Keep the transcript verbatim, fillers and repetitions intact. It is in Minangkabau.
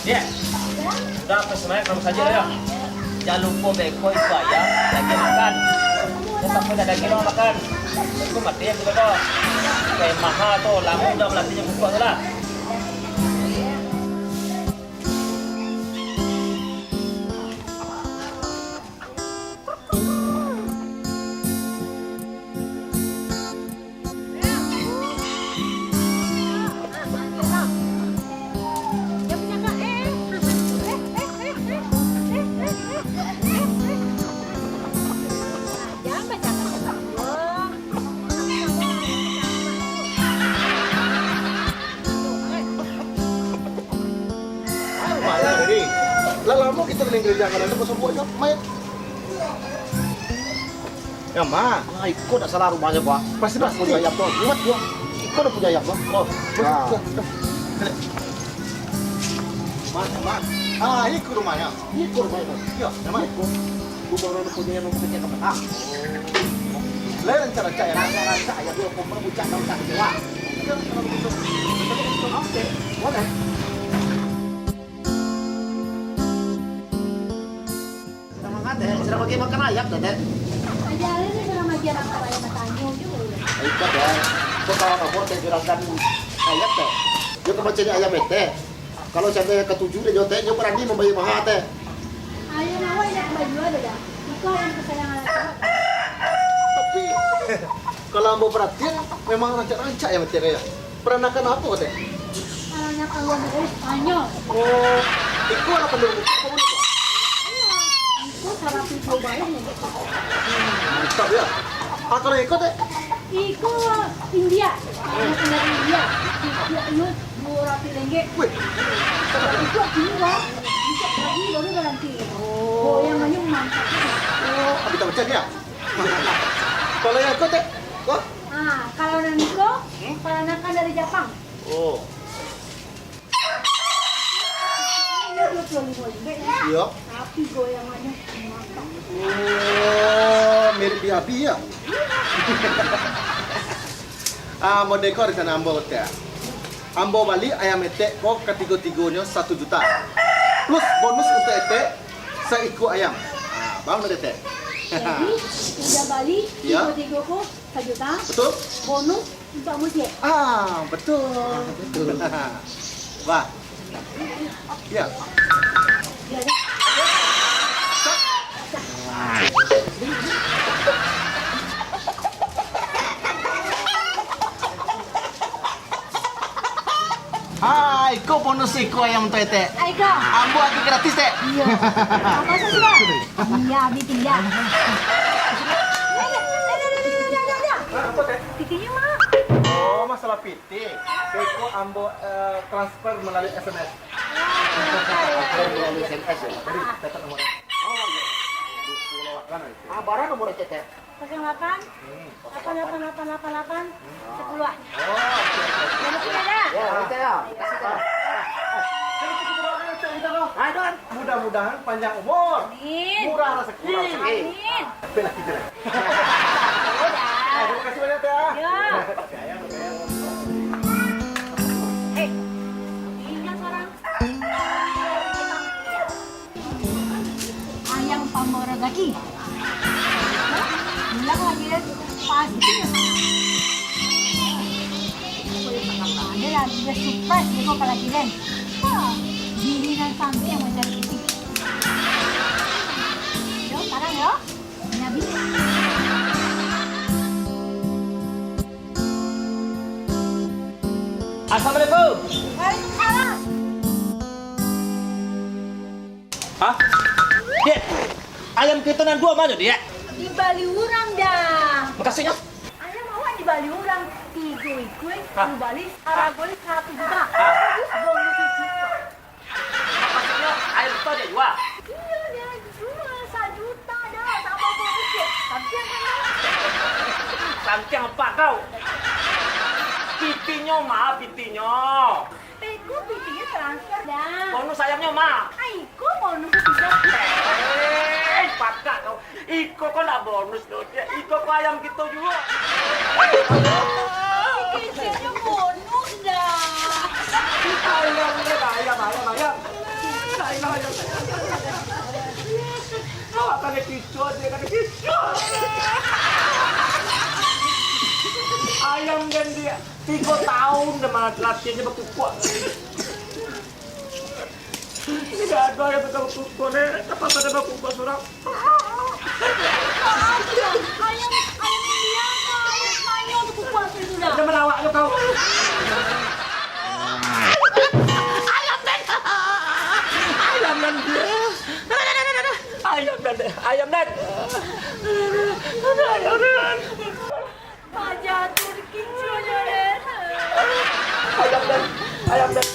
Ya. Udah, apa semuanya, kamu saja ya. Jangan lupa beko itu ayam, daging makan. Itu sampai tak daging orang makan. Itu mati ya, kita kau. Kayak mahal tuh, lama udah melatihnya buka tu lah. Lah lamo kito ninggalkan, jangan ado basobok jo, Mat. Ya, Ma. Ah, iko ndak salah rumahnyo, Pak. Pasti, pasti. Punyo ayam tu. Ingat, yo. Iko ndak punyo ayam tu. Oh, nah. Ma, Ma. Ah, iko rumahnyo. Iko rumahnyo. Yo, Ma. Iko. Gubernur punyo yang mau kerja ke petang. Lain rancak-rancak ya. Rancak-rancak ya, dua puluh bucak daun tak kecewa. Oke, boleh. Sadang mangga, Teh? Sadang bagi makan ayam, Teh, Teh? Aja, ini sadang bagi makan ayam, batanyo juo. Ayo, Teh. Kok kalau lapor, Teh, juragan ayam, Teh? Dia kau mancari ayam, Teh. Kalau sampai katuju dek nyo, Teh, nyo barani mambayia maha, Teh. Ayam awak indak bajua doh, Da. Itu ayam kesayangan awak. Tapi, kalau ambo paratian, memang rancak-rancak ya, Teh, ya. Paranakan apo, Teh? Paranakan luar negeri, Spanyol. Oh, iko anak kandung apo, Teh? Iko sarapi duo baleh, Teh. Mantap, ya. Ah, kalau iko, Teh? Iko India. Anak dari India. Iko, iko. Duo ratuih ringgit. Wih. Itu artinya, Bang, bisa lagi baru garanti. Oh. Goyang aja mantap. Oh, abis tahu cek ya? Kalau yang kau cek, kau? Ah, kalau nan iko, hmm? Paranakan dari Japang. Oh. Ini dua puluh lima ringgit ya. Iya. Tapi goyangannya mantap. Oh, mirip di Abi ya? Ah, model kau di sana ambo, Teh. Ambo bali ayam etek ko katigo-tigonyo satu juta. Plus bonus untuak etek saiko ayam. Ah, bang dari etek. Jadi, udah bali, ya, tigo-tigo ko sajuta. Betul. Bonus untuak musik. Ah, betul. Betul. Wah. Ya. Hai, ko bonus iko ayam tu, Etek. Aiko. Ambo agi gratis, Tek. Iya. Apa sih, Bang? Iya, Abi tinggal. Ada, ada, ada. Apa, Tek? Pitinyo, Mak. Oh, masalah piti. Iko ambo, eh, transfer melalui S M S. Transfer melalui S M S ya? Jadi, catat nomor. Oh, iya. Ah, bara nomor, Tek? Kosong delapan, delapan delapan delapan delapan, sepuluh ah. Oh, oke, oke, oke. Jadi tidak ada. Ya, oke ya. Kasih, Tek. Ayo, Don. Mudah-mudahan panjang umur. Amin. Murah rezeki. Amin. Tapi lagi jelek. Udah. Terima kasih banyak, Teh. Ya. Eh, ini seorang. Ayam pambawa razaki. Bilang lagi kan, pasti. Ada lah, dia surprise dia kau lagi kan. Wah, diri nan sampai yang mencari isi. Yo, sekarang yo. Ini habis. Assalamualaikum. Waalaikumsalam. Hah? Dek, ayam kito nan duo ma nyo, Dek? Dibali urang, Da. Makasih nyo. Ayam awak dibali urang tigo ikua, hah? Dibali sarago satu juta. Hah? Terus bonus juta. Makasih nyo, ayam kito Dek jua? Iyo, Da, jua sajuta, Da, tambah bonus, Dek. Sampiang kan, Da? Sampiang apo kau? Pitinyo ma, pitinyo. Iko pitinyo transfer, Da. Bonus ayamnyo ma? Ah, iko bonus tigo. Eh, pakak kau. Iko ko ndak bonus doh, Dek. Iko ko ayam kito juo. Kecilnyo bonus, Da. Ayam, ayam, ayam, ayam. Tigo taun dah mah latihan nyo bakukuak. Indak ado ayam nan ka bakukuak, Nek. Tapakso den bakukuak surang. Ayam, ayam India ka, ayam Spanyol tu kukuak tu sudah. Jan malawak jo kau. Ayam den. Ayam den. Ayam den. Ayam den. Ayam den. Ayam den. Ayam den.